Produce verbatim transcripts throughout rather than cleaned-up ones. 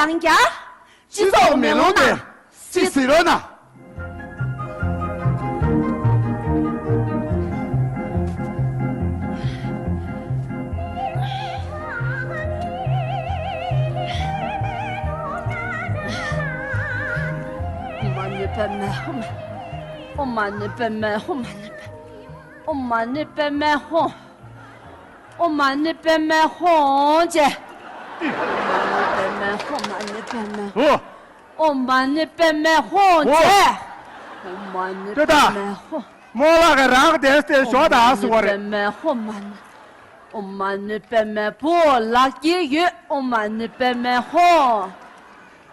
ཡང་བསྐྱར། སྤྱི་ཚོགས་མེ་ལོང་དེ་ཅི་ཟེར་རོ་ན། མ་ཎི་པདྨེ་ཧཱུྃ། ཨོཾ་མ་ཎི་པདྨེ་ཧཱུྃ། མ་ཎི་པདྨེ། ཨོཾ་མ་ཎི་པདྨེ་ཧཱུྃ། ཨོཾ་མ་ཎི་པདྨེ་ཧཱུྃ་ཅེས། ཨོཾ་མ་ཎི་པདྨེ་ཧཱུྃ། ཨོཾ་མ་ཎི་པདྨེ་ཧཱུྃ། ཨོཾ་མ་ཎི་པདྨེ་ཧཱུྃ་ཅེས། ཨོཾ་མ་ཎི་པདྨེ་ཧཱུྃ། རྨོ་ལགས་ཀྱིས་རང་གི་དེ་དེ་ཞོག་དང་ཟེར་བ་རེད། ཨོཾ་མ་ཎི་པདྨེ་ཧཱུྃ། མ་ཎི། ཨོཾ་མ་ཎི་པདྨེ། བུ་ལགས་ཀྱི་ཡོད། ཨོཾ་མ་ཎི་པདྨེ་ཧཱུྃ།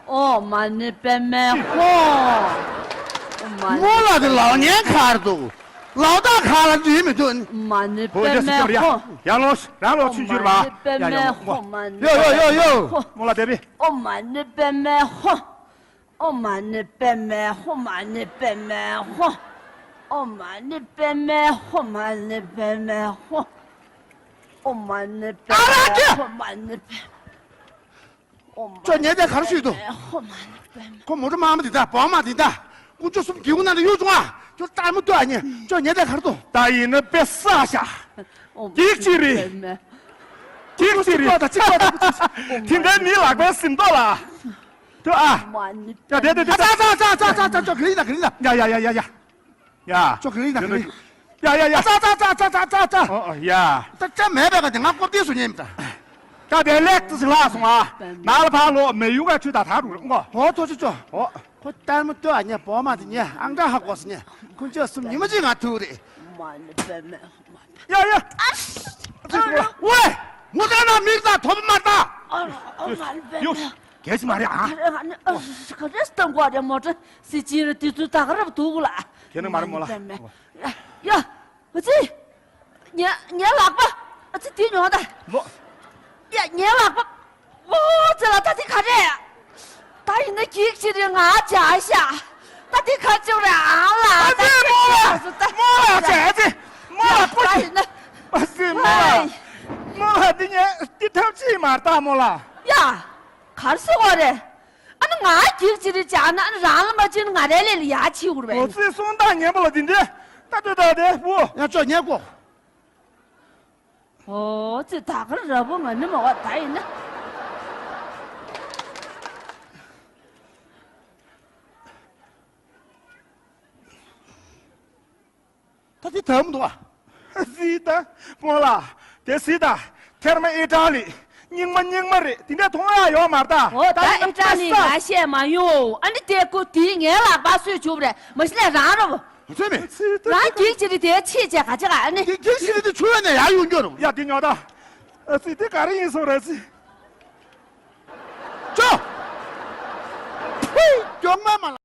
ཨོཾ་མ་ཎི་པདྨེ་ཧཱུྃ། ཨོཾ་མ་ཎི། རྨོ་ལགས་དེ་ལག་ཉན་ག་རེ་འདུག་ལག་རྟགས་ག་ལ་འདྲིས་མི་འདུག་ཨོཾ་མ་ཎི་པདྨེ་ཧཱུྃ། ཡར་ལོངས། རང་ལོག་ཆུང་ཆུང་རེད་པ། ཡ་ཡ། ཨོཾ་མ་ཎི་པདྨེ་ཧཱུྃ། མ་ཎི། ཡོ་ཡོ་ཡོ་ཡོ། རྨོ་ལགས་དེ་བི། ཨོཾ་མ་ཎི་པདྨེ་ཧཱུྃ། ཨོཾ་མ་ཎི་པདྨེ་ཧཱུྃ། མ་ཎི་པདྨེ་ཧཱུྃ། ཨོཾ་མ་ཎི་པདྨེ་ཧཱུྃ། མ་ཎི་པདྨེ་ཧཱུྃ། ཨོཾ་མ་ཎི་པདྨེ་ཧཱུྃ། མ་ཎི་པདྨེ། ཨོཾ་མ་ཎི། ཅོ་ཉེ་དེ་ག་རེ་ཞུས་འདུག་ཨོཾ་མ་ཎི་པདྨེ། ཁོ་མོ་ཊ་དམར་མོ་དེ་འདྲ་སྦོམ་མ་དེ་འདྲ། དཀོན་མཆོག་གསུམ་སྒེའུ་ཁུང་ནང་ལ་གཡུག་བྱུང་ཨ། ཁྱོད་ལྟད་མོ་ལྟོས་ཨ་ཉེ། ཅོ་ཉེ་དེ་ག་རེ་འདུག་ད་ཡིན་ན་དཔེ་བསགས་ཤག་ཨོཾ་མ་ཎི་པདྨེ། གཅིག་གཅིག་རེད། གཅིག་གཅིག་རེད། གཅིག་གཅིག་རེད། དེ་འདྲའི་མིའི་ལག་པའི་ཟིན་ཐོ་ལ། ལྟོས་ཨ། ཨོཾ་མ་ཎི། ཡ་དེ་དེ་དེ། ཨ་ཙ་ཙ་ཙ་ཙ་ཙ་ཙ། ཅོ་ག་རེ་ཡིན་ད། ག་རེ་ཡིན་ད། ཡ་ཡ་ཡ་ཡ་ཡ། ཡ། ཅོ་ག་རེ་ཡིན་ད། ག་རེ་ཡིན། ཡ་ཡ་ཡ། ཨ་ཙ་ཙ་ཙ་ཙ་ཙ་ཙ། ཨོ་ཨོ་ཡ། ད་ཅག་མེད་པའི་ཀ་དེ་ང་ཀོ་བདེ་སུ་ཉན་མི་ད། ད་དེ་ལེགས་ཏུ་ལྷག་སོང་ཨ། ནང་ལ་ཕར་ལོག་མེ་ཡུག་ག་ཆུ་ད་ཐག་རུ་རེ་ངོ་། ཨོ་ཐོ་ཅི་ཅོ། ཨོ། ཁོ་ལྟད་མོ་ལྟོས་ཨ་ཉེ། སྦོམ་མ་དེ་ཉེ། ཨང་གྲངས་ཧ་གོ་སོང་ཉེ། དཀོན་མཆོག་གསུམ་ཉི་མ་གཅིག་ང་ཐུག་རེད། ཨོཾ་མ་ཎི་པདྨེ། ཡ་ཡ། ཨ་ཤ། ཝེ། མོ་ད་ན་མིག་ད་ཐོབ་མ་ད། ཨོཾ་མ་ཎི་པདྨེ། གལ་ཆེ་མ་རེད་ཨ། ག་རེ་ཨ་ནི་ཨ་ཤ། ག་རེ་སྟོན་གོ་རེད། མོ་ཊ་སི་ཅི་རེད། དེ་ཚོ་ད་ག་རབ་འདུག་ལ། ཁྱེད་ནི་མ་རེད་མོ་ལ། ཡ་ཡ། ཨ་ཙི། ངའི་ངའི་ལག་པ། ཨ་ཙི་དེ་ཉོ་ད། མོ། ཡ་ངའི་ལག་པ། ཨོ་ཙི་ལ། ད་དེ་ག་རེད། ད་ཡིན་ན་གིག་ཅི་རེད། ང་བྱ་ཤ། ད་དེ་ག་ཅི་རེད་ཨ་ལ། ཨ་ཙི་མོ་ལ། མོ་ལ་བྱ་ཨ་ཙི། མོ་ལ་ཀོ་ཅི། ད་ཡིན་ན། ཨ་ཙི་མོ་ལ། ཧའི། མོ་ལ་འདི་ངས་འདི་ཐབས་ཅིག་མ་རེད་ད་མོ་ལ། ཡ། ག་རེ་ཟེར་བ་རེད། ཨ་ནི་ང་གིག་ཅི་རེད་བྱ་ན། ཨ་ནི་རང་ལ་མ་བྱིན་ང་རའི་ལས་ལ་ཡ་ཕྱི་འུར་བས། ཨོ་ཙི་གསུང་སྟངས་ངན་པ་ལ་འདི་འདྲས། ད་ལྟོས་ད་དེ་བུ། ཡ་ཅོ་ཉེ་ཀོ། ཨོ་ཙི་ད་ག་ར་བོ་ང་ནི་མ་བ་ད་ཡིན་ན། ད་དེ་དམ་འདུག་ཨ། གཟིགས་ད། སྨོན་ལགས། དེ་གཟིགས་ད། ཐེར་མ་ཨི་ཊ་ལི། རྙིང་མ་རྙིང་མ་རེད། དེ་འདྲ་མཐོང་ཡ་ཡོད་མ་རེད་ད། ཨོ་ད་ཨི་ཊ་ལི་ང་བཤད་མ་ཡོང་། ཨ་ནི་དེ་ཀོ་དེ་ངའི་ལག་པ་སུས་བྱུག་རེད། མ་གཞི་ལས་རང་རོ། ཚོད་མེད། རང་གིག་ཅི་རེད་དེ་ཕྱིས་བྱས་ག་ཅི་ག་ཨ་ནི། དེ་གིག་ཅི་རེད་དེ་ཆུ་བ་ནས་ཡར་གཡུག་འགྱོ་རུ། ཡ་དེ་ཉོ་ད། ཨ་ཙི་དེ་ག་རེ་ཡིན་སོང་རེད་ཙི། ཅོ། ཕུའི་གྱོང་མ་མ་ལ།